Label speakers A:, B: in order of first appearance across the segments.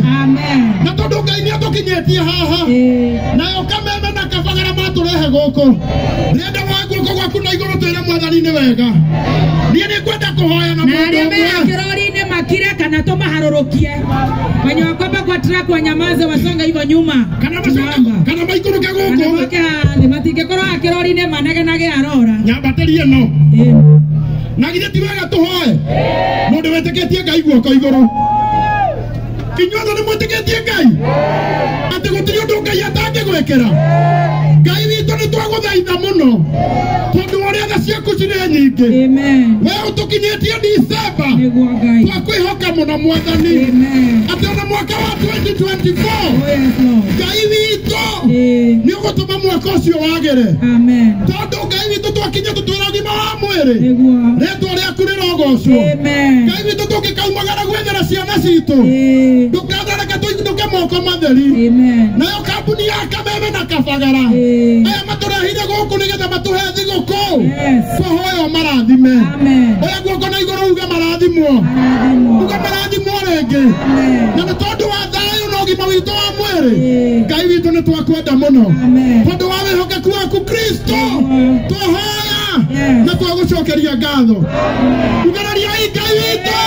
A: Amen. Atũrehe gũkũ. Ndĩrenda woe guoko gwaku na igũrũ twĩre Mwathani nĩ wega. Niĩ nĩ ngwenda kũhoya na
B: Na
A: mũndũ
B: arĩa
A: ũmwe.
B: mena kĩrori-inĩ makire kana tũmaharũrũkie. Wenye wako hapa kwa truck wanyamaze wasonge hivyo nyuma.
A: Kana macoke
B: Tunaomba.
A: kana maikũrũke
B: Kana
A: gũkũ.
B: moke haha thĩ matingĩkorwo haha kĩrori-inĩ manegenage arora.
A: Nyambatĩrie ĩno.
B: Ĩĩ.
A: Na githĩ ti wega tũhoe? Mũndũ wĩtĩkĩtie Ngai guoko igũrũ. Inyuothe nĩ mwĩtĩkĩtie Ngai? Atĩ gũtirĩ ũndũ Ngai atangĩgwĩkĩra. Ngai witũ nĩ twagũthaitha mũno tondũ ũrĩa tha ciaku cirĩ nyingĩ.
B: Amen.
A: We ũtũkinyĩtie December.
B: Nĩguo Ngai.
A: Twakwĩhoka mũno Mwathani.
B: Amen.
A: Atĩ ona mwaka wa 2024
B: Oh yes Lord.
A: Ngai witũ
B: Ĩĩ.
A: nĩ ũgũtũma mwaka ũcio wagĩre.
B: Amen.
A: Tondũ Ngai witũ twakinya tũtwĩra ũgima wa mwĩrĩ.
B: Nĩguo.
A: Rĩtwa rĩaku rĩrogocwo.
B: Amen.
A: Ngai witũ tũngĩkaumagara gwethera ciana citũ.
B: Ĩĩ.
A: Ndũkanareke tũinũke moko matheri.
B: Amen.
A: Nayo kambuni ya Kameme na Kabagara.
B: Ĩĩ.
A: Aya matũrehire gũkũ nĩgetha matũhe thigũkũ.
B: Yes.
A: Twahoya ũmarathime.
B: Amen.
A: Oya guoko na igũrũ uge marathimwo.
B: Marathimwo.
A: Uge marathimwo rĩngĩ.
B: Amen.
A: Na nĩ tondũ wa thayũ na ũgima witũ wa mwĩrĩ.
B: Ĩĩ.
A: Ngai witũ nĩ twakwenda mũno.
B: Amen.
A: Tondũ wa wĩhokeku waku Kristo.
B: Nĩguo.
A: Twahoya
B: Yes.
A: na twagũcokeria ngatho. Ugarariai Ngai witũ.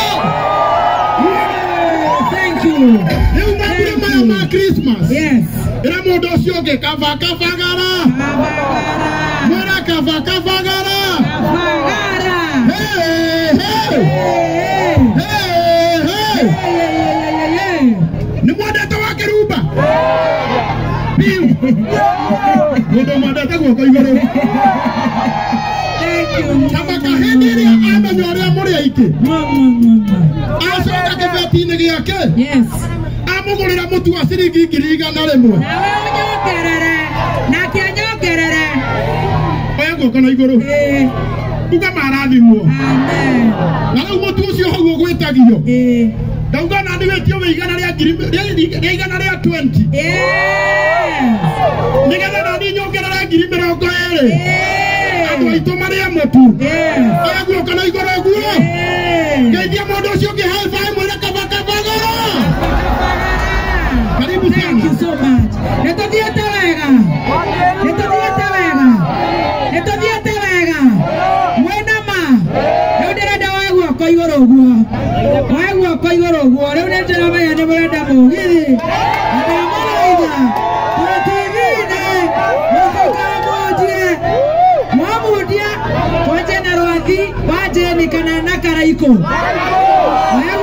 B: Thank you.
A: Rĩu mambura maya ma Christmas.
B: Yes.
A: Ĩra mũndũ ũcio ũngĩ kaba kabagara.
B: Kabagara.
A: Mwĩra kaba kabagara.
B: Kabagara.
A: Hey, hey.
B: Hey,
A: Hey, hey.
B: hey, hey, hey, hey.
A: Nĩ mwendete wa kĩrumba? Biũ. Mũndũ mwendete guoko igũrũ.
B: Thank you.
A: Tamaka hĩndĩ ĩrĩa amenya ũrĩa mũrĩ aingĩ.
B: Mwa, mwa, mwa, mwa.
A: Acoka kĩbeti-inĩ gĩake.
B: Yes.
A: Amũgũrĩra mũtu wa ciringi 100,000.
B: Nawe ũnyongerere. Nake anyongerere.
A: Oya guoko na igũrũ.
B: Ĩĩ.
A: Uga marathimwo.
B: Amen.
A: Na rĩu mũtu ũcio hau ũgwĩtagio.
B: Ĩĩ.
A: Ndauga na nĩ wĩtio wĩ igana rĩa ngiri rĩa igana rĩa 20.
B: Yes.
A: Nĩgetha nani nyongerere 20,000.
B: Ĩĩ.
A: Andũ aitũ marĩe mũtu.
B: Yes.
A: Oya guoko na igũrũ ũguo.
B: Ĩĩ.
A: Ngeithia mũndũ ũcio ũngĩ high five mwĩre kaba kabagara. Karibu
B: Thank you
A: sana.
B: so much. Nĩtũthiĩte wega. Nĩtũthiĩte wega. Nĩtũthiĩte wega. Mwĩna ma. Rĩu ndĩrenda woe guoko igũrũ ũguo. Woe guoko igũrũ ũguo. Rĩu nĩ ndĩramenya nĩ mũrenda mũgithi. Na ndamũthaitha. Tũrĩ TV-inĩ. Mũtikamunjie. Mwamundia, twanjie na Rwathi, wa Jane kana na Karaikũ. Woe